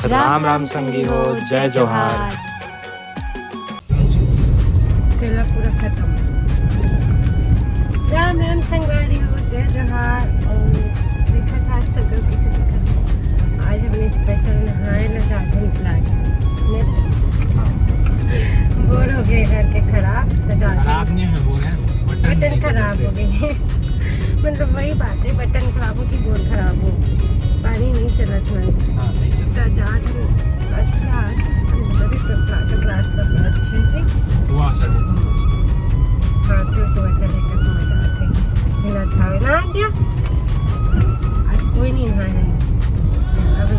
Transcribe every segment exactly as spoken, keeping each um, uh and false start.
राम राम संगी हो, जय जोहार। तेला पूरा खत्म। राम राम संगवारी हो, जय जोहार। अउ देखत हा सकल किसे देखत हा। आज हमने स्पेशल नहाए ला जात हन प्लांट। बोर हो गए घर के खराब, तो जात हन। खराब नहीं है, वो है बटन बटन नहीं खराब हो बदलते। गए। मतलब वही बात है, बटन खराब हो कि बोर खराब हो, पानी नहीं चलत है। हाँ, नहीं चलत। तो जात हन बस प्लांट, मतलब प्लांट रास्ता पर अच्छे से। तो वहाँ से देख सकते हैं। हाँ, फिर तो अच्छा लेके समझ आते हैं। हिला था ना क्या? आज कोई नहीं नहाया है। अब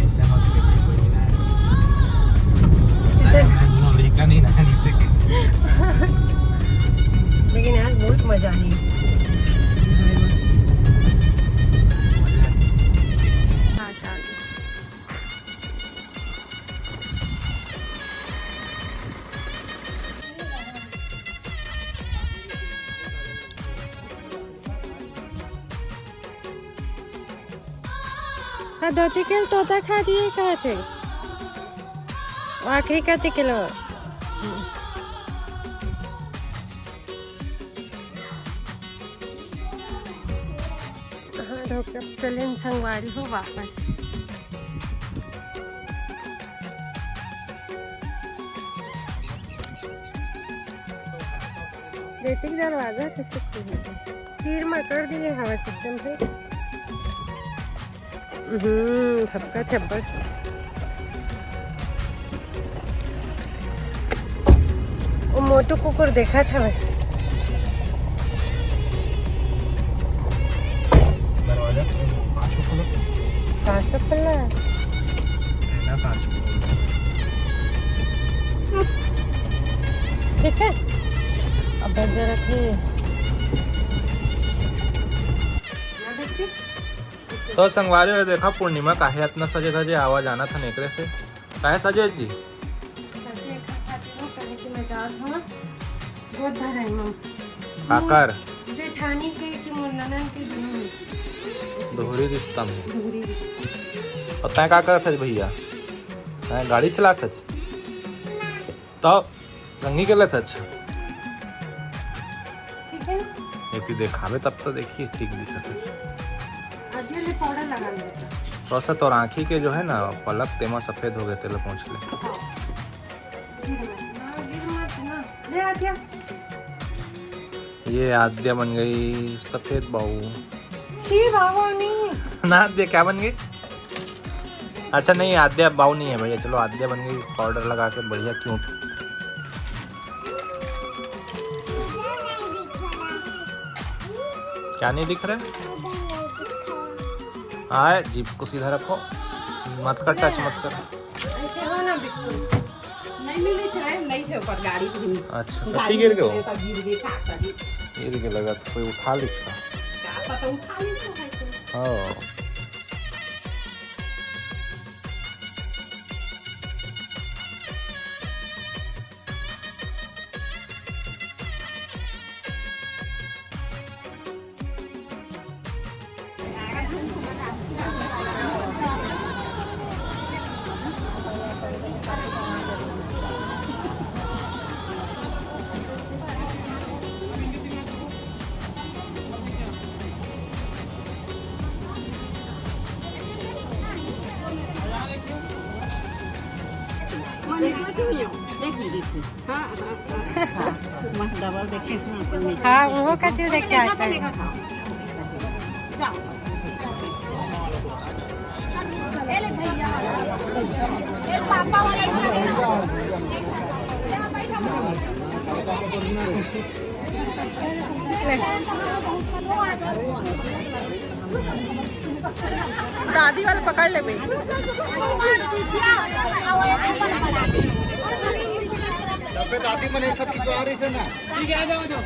ऐसे मत करिए, कोई नहीं नहाया। इसे तो अरे, मैं दोनों लड़का नहीं नहाया, नहीं से के। लेकिन आज बहुत मजा आई। मजा। हाँ, हाँ। हाँ, धोती के तोता खा दिए, कहा थे? आखिरी कति किलो? हाँ, तो अब चलेन संगवारी हो वापस। बेटी के दरवाजा कैसे खुली? तीर में कर दिए हवा एकदम से। हम्म, थपका थप्पड़। वो मोटू कुकुर देखा था भाई। दरवाजा पाँच को खोलो। पाँच तो खुला है। ना, पाँच को खोलो। ठीक है, अब बस जरा थे। तो संगवारी हो, देखा पूर्णिमा काहे इतना सजे धजे आवा जाना था नेकरे से। काहे सजे जी? सजे एकर खातिर हो, काहे कि मैं जात हूँ गोद भराई में। काकर? जेठानी के कि मोर ननन के दुनों में। दोहरी रिश्ता में। दोहरी रिश्ता। और तैं का करत हच भैया? तैं गाड़ी चलात हच? तो रंगी के लेत हच। ठीक है ना? एक ती देखावे तब तो देखिए ठीक दिखत है। अजय ने पाउडर लगा लिया था। थोड़ा सा तोर आँखी के जो है ना पलक तेमा सफेद हो गए, तेला पोंछ ले। हाँ। गिर मत, ना, गिर मत ना। ले आ क्या? ये आद्या बन गई सफेद बहू। छी बाबा नहीं। ना आद्या क्या बन गई? अच्छा नहीं, आद्या बाऊ नहीं है भैया। चलो, आद्या बन गई पाउडर लगा के बढ़िया, क्यूट। क्या नहीं दिख रहा है? हाँ, जीभ को सीधा रखो, मत कर, टच मत कर। ऐसे हो ना बिट्टू। नहीं मिली छे, नहीं थे ऊपर गाड़ी से। अच्छा, गाड़ी कत्ती गिर गयो? गिर गए, का करी? गिर के लगा तो कोई उठा ली इसका। क्या पता उठा ली सो है तो। हाँ। हाँ, हाँ, हाँ। हाँ, मस्त डबल देखे थे अपन में। हाँ, वो कथी देख के आता है। दादी वाला पकड़ ले भाई। अबे दादी मन एक साथ खिंचवा रही से ना। ठीक है, आ जाओ, आ जाओ।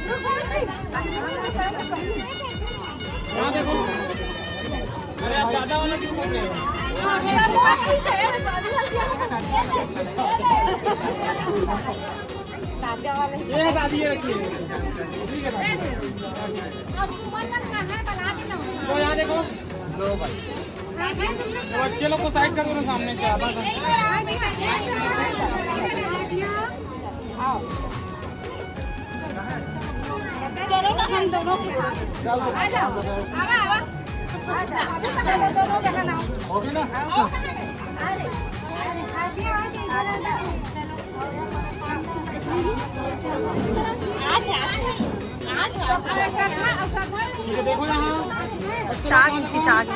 यहाँ देखो। अरे, आप दादा वाला क्यों कर रहे हो? ये है दादी, ये रखिए। ठीक है भाई। लो, यहाँ देखो। लो भाई। तो बच्चे लोग को साइड कर दो ना, सामने से आधा सा। चलो ना, हम दोनों के साथ। आ जाओ, आवा, आवा। आ जाओ, चलो, दोनों जगह ना। हो गई ना? आओ। अरे, अरे, आगे, आगे, इधर आ जाओ। चलो। चाक की चाक।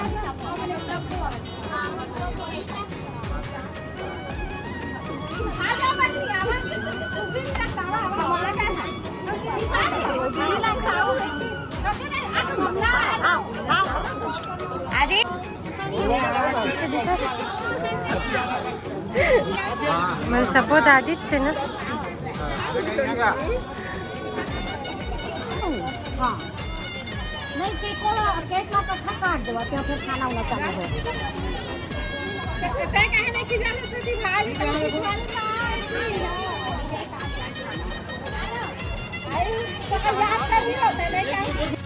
अरे, मैं सबो दादी छे ना। हाँ। नहीं, केक वाला, केक ला कट्ठा काट देवा, क्या फिर खाना वाला चालू हो। तै काहे नहीं खिलाने, श्रुति भाई, तो खिलाने ना आए थी। आई, तो याद कर लियो, तै नहीं क्या?